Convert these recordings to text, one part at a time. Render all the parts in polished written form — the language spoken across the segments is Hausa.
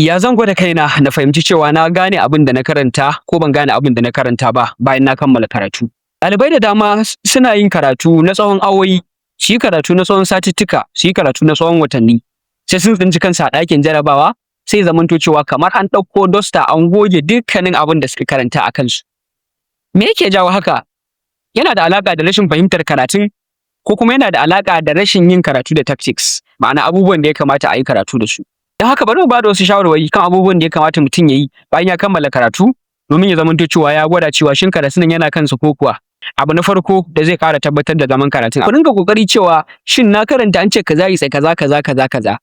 Ya zan gwada kaina na fahimci cewa na gane abin da na karanta ko ban gane abin da na karanta ba bayan na kammala karatu? Ɗalibai da dama suna yin karatu na tsawon awowi, su yi karatu na tsawon satuttuka, su yi karatu na tsawon watanni, sai sun tsinci kansu a ɗakin jarabawa, sai zamanto cewa kamar an ɗauko duster an goge dukkanin abin da suka karanta a kansu. Me yake jawo haka? Yana da alaƙa da rashin fahimtar karatun, ko kuma yana da alaƙa da rashin yin karatu da tactics, ma'ana abubuwan da ya kamata a yi karatu da su. Don haka, bari mu ba da wasu shawarwari kan abubuwan da ya kamata mutum ya yi bayan ya kammala karatu, domin ya zamanto cewa ya gwada cewa shin karatun nan yana kansa ko kuwa. Abu na farko da zai ƙara tabbatar da zaman karatun, ku dinga ƙoƙari cewa shin na karanta an ce kaza is kaza kaza kaza kaza.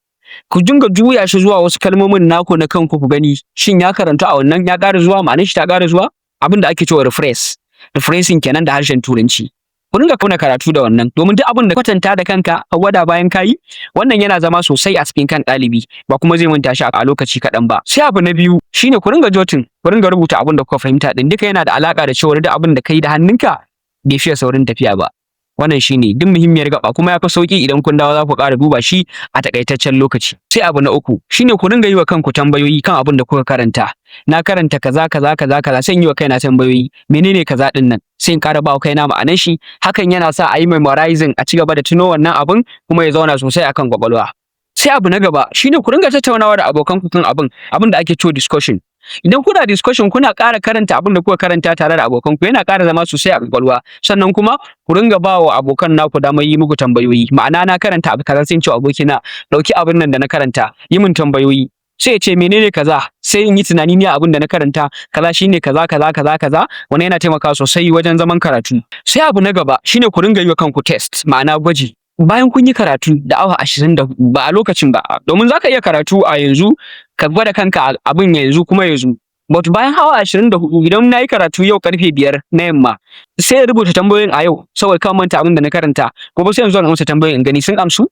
Ku dinga juya shi zuwa wasu kalmomin naku na kanku, ku gani shin ya karantu a wannan, ya ƙara zuwa, ma'anar shi ta ƙara zuwa? Abin da ake cewa rephrase, rephrasing kenan da harshen Turanci. Ku dinga kauna karatu da wannan, domin duk abin da kwatanta da kanka ka gwada bayan kayi wannan, yana zama sosai a cikin kan ɗalibi, ba kuma zai manta shi a lokaci kaɗan ba. Sai abu na biyu shine ku dinga jotting, ku dinga rubuta abin da kuka fahimta din. Duka yana da alaka da cewa duk abin da kai da hannunka bai fiye saurin tafiya ba. Wannan shine duk muhimmiyar gaba, kuma ya fi sauki idan kun dawo za ku ƙara duba shi a takaitaccen lokaci. Sai abu na uku shine ku dinga yi wa kanku tambayoyi kan abin da kuka karanta. Na karanta kaza kaza kaza kaza, sai in yi wa kaina tambayoyi: menene kaza din nan? Sai in ƙara ba wa kaina ma'anar shi. Hakan yana sa a yi memorizing, a ci gaba da tuno wannan abin, kuma ya zauna sosai akan kwakwalwa. Sai abu na gaba shine ku dinga tattaunawa da abokanku kan abin da ake cewa discussion. Idan kuna discussion, kuna ƙara karanta abin da kuka karanta tare da abokanku, yana ƙara zama sosai a kwakwalwa. Sannan kuma ku ringa ba wa abokan naku damar yi muku tambayoyi. Ma'ana, na karanta abu kaza, sai in ce abokina, "Ɗauki abin nan da na karanta, yi min tambayoyi." Sai ya ce, "Menene kaza?" Sai in yi tunani ne, abin da na karanta kaza shine kaza kaza kaza kaza. Wannan yana taimakawa sosai wajen zaman karatu. Sai abu na gaba shine ku ringa yi wa kanku test, ma'ana gwaji, bayan kun yi karatu da awa 24, ba a lokacin ba, domin za ka iya karatu a yanzu, ka gwada kanka abin yanzu kuma yanzu, but bayan awa 24, idan na yi karatu yau karfe 5 na yamma, sai in rubuta tambayoyin a yau, saboda kan manta abin da na karanta. Gobe sai in zo in amsa tambayoyin, in gani sun amsu.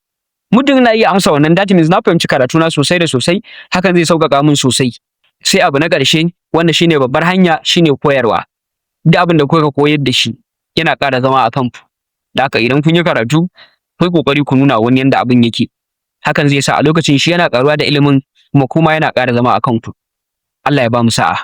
Muddin na iya amsa wannan, that means na fahimci karatu na sosai da sosai. Hakan zai sauƙaƙa min sosai. Sai abu na ƙarshe, wanda shine babbar hanya, shine koyarwa. Duk abin da kuka koyar da shi yana ƙara zama a kanku. Da haka, idan kun yi karatu, ku yi ƙoƙari ku nuna wani yanda abin yake. Hakan zai sa a lokacin shi yana ƙaruwa da ilimin, kuma yana ƙara zama a kanku. Allah ya ba mu sa'a.